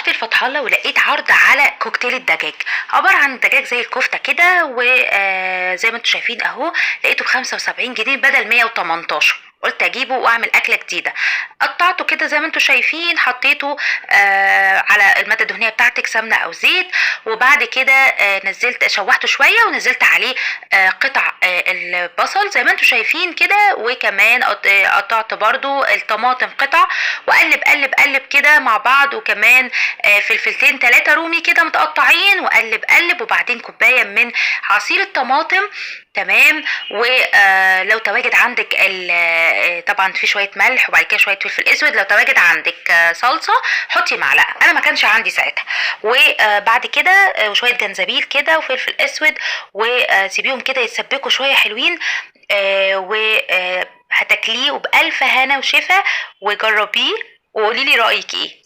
رحت الفتح الله ولقيت عرض على كوكتيل الدجاج، عبارة عن دجاج زي الكفتة كده، وزي ما انتم شايفين اهو، لقيته ب75 جنيه بدل 118. قلت اجيبه واعمل اكله جديده. قطعته كده زي ما انتم شايفين، حطيته على المادة الدهنية بتاعتك، سمنه او زيت، وبعد كده نزلت شوحته شوية ونزلت عليه قطع البصل زي ما انتم شايفين كده، وكمان قطعت برضو الطماطم قطع، وقلب قلب قلب كده مع بعض، وكمان فلفلتين 3 رومي كده متقطعين، وقلب قلب، وبعدين كوباية من عصير الطماطم. تمام. ولو تواجد عندك طبعا في شوية ملح، وبعد كده شوية فلفل اسود. لو تواجد عندك صلصه حطي معلقه، انا ما كانش عندي ساعتها. وبعد كده وشوية جنزبيل كده وفلفل اسود، وسيبيهم كده يتسبكوا شوية حلوين، و هتاكليه وبألف هنا وشفا. وجربيه وقولي لي رأيك ايه.